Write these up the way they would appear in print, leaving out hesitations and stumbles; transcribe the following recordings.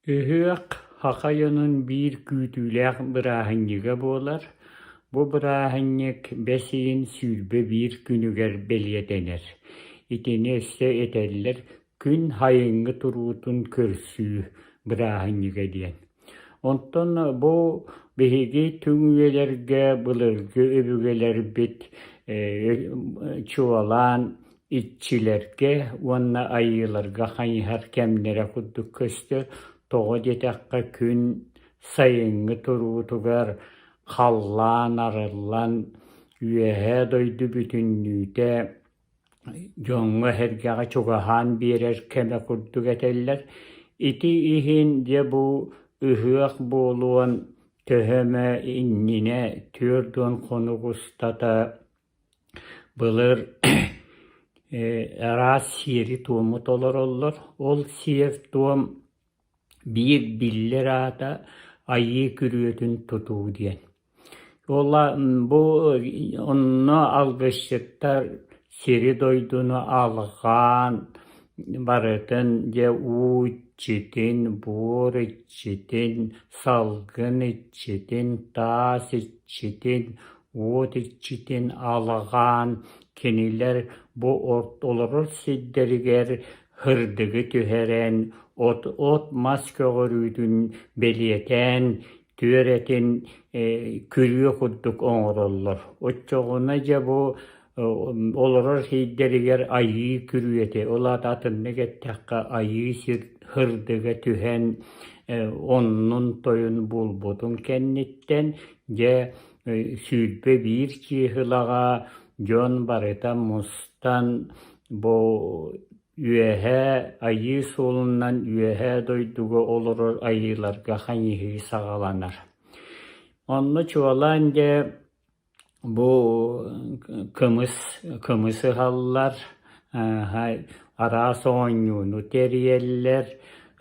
Ыһыах саха дьонун биир күүтүүлээх бырааһынньыга буолар. Бу бырааһынньык бэс ыйын 21 күнүгэр бэлиэтэнэр. Итини өссө этэллэр күн сайыҥҥы туруутун көрсүү бырааһынньыга диэн. Онтон бу биһиги түҥ үйэлэргэ былыргы өбүгэлэрбит чуолаан иччилэргэ уонна айыыларга хайыһар кэмнэрэ курдук көстөр. Тоҕо диэтэххэ күн сайыҥҥы туруутугар халлаан арыллан, үөһээ дойду бүтүннүүтэ дьоҥҥо-сэргэҕэ чугаһаан биэрэр кэмэ курдук этэллэр. Ити иһин дьэ бу ыһыах буолуон төһө эмэ иннинэ 40 хонук устата Былыр араас сиэри-туому толороллор. Ол сиэр-туом биир биллэр аата Айыы күрүөтүн тутуу диэн. Ол бу онно алгысчыттар сири-дойдуну алҕаан барытын дьэ уу иччитин, буор иччитин, салгын иччитин, таас иччитин, уот иччитин алҕаан кинилэр бу олорор сирдэригэр һырдыгы түһэрэн, от-мас көҕөрүүтүн бэлиэтээн түөрэтин күрүө курдук оҥороллор. Оччоҕуна дьэ бу олорор сирдэригэр айыы күрүөтэ, ол аата атыннык эттэххэ айыы сир һырдыга түһэн оннун-тойун булбутун кэнниттэн дьэ 21 чыыһылаҕа дьон барыта мустан бу Үөһээ Айыы суолунан Үөһээ дойдуга олорор айыыларга хайыһыы саҕаланар. Онно чуолаан дьэ бу кымыс кымыс ыһаллар, араас оонньууну тэрийэллэр,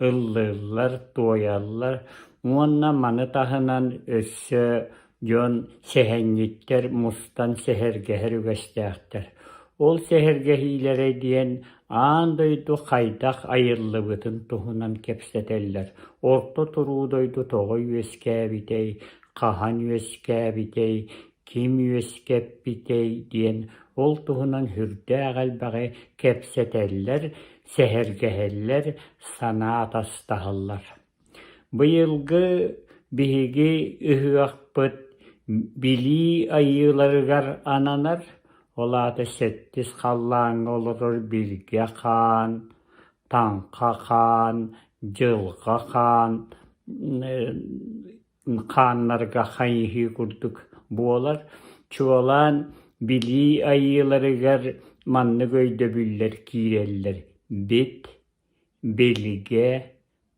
ыллыыллар, туойаллар уонна маны таһынан өссө Дьон сэһэнньиттэр мустан сэһэргэһэр үгэстээхтэр. Ол сэһэргэһиилэрэ диэн аан дойду хайдах айыллыбытын туһунан кэпсэтэллэр. Орто туруу дойду тоҕо үөскээбитэй, хаһан үөскээбитэй, ким үөскэппитэй диэн ол туһунан сүрдээх элбэҕи кэпсэтэллэр, сэһэргэһэллэр, санаа атастаһаллар. Быйылгы биһиги ыһыахпыт Билии айыыларыгар ананар, ол аата сэттис халлааҥҥа олорор Билгэ хаан, Таҥха хаан, Дьылҕа хаан хааннарга хайыһыы курдук буолар. Чуолаан Билии айыыларыгар маннык өйдөбүллэр киирэллэр: бит, билгэ,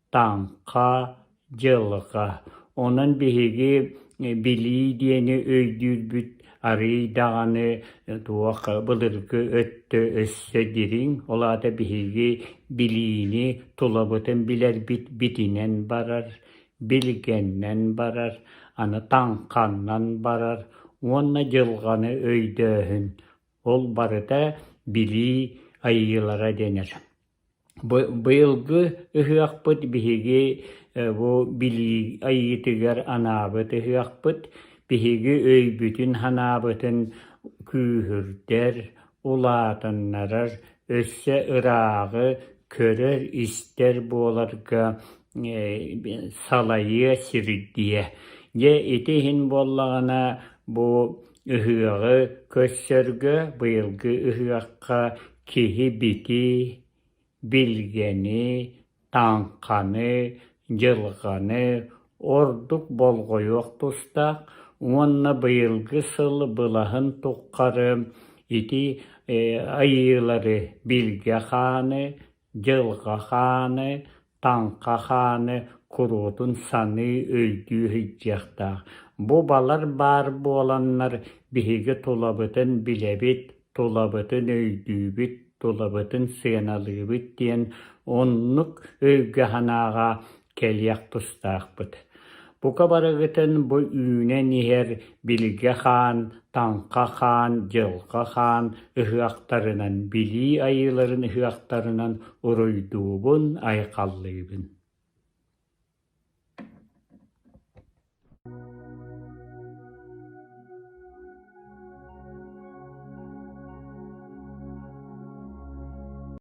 таҥха, дьылҕа. Онон биһиги билии диэни өйдүүрбүт арыый даҕаны туох былыргы өттө өссө дириҥ, ол аата биһиги билиини тулабытын билэрбит битинэн барар, билгэннэн барар, аны таҥханнан барар уонна дьылҕаны өйдөөһүн. Ол барыта билии айыылара дэнэр. Быйылгы ыһыахпыт биһиги бу билии айыытыгар анаабыт ыһыахпыт биһиги өйбүтүн-санаабытын күүһүрдэр, улаатыннарар, өссө ырааҕы көрөр-истэр буоларга салайыа, сирдиэ. Дьэ ити иһин буоллаҕына бу ыһыаҕы көрсөргө быйылгы ыһыахха киһи бити, билгэни, таҥханы, дьылҕаны ордук болҕойуох тустаах уонна быйылгы сыл былаһын тухары ити айыылары билгэ хааны, дьылҕа хааны, таҥха хааны куруутун саныы, өйдүү сылдьыахтаах. Бу балар баар буоланнар биһиги тулабытын билэбит, тулабытын өйдүүбүт, тулабытын сыаналыыбыт диэн оннук өйгө-санааҕа кэлиэх тустаахпыт. Бука барыгытын бу үүнэн иһэр Билгэ хаан, Таҥха хаан, Дьылҕа хаан ыһыахтарынан, билии айыыларын ыһыахтарынан уруйдуубун, айхаллыыбын.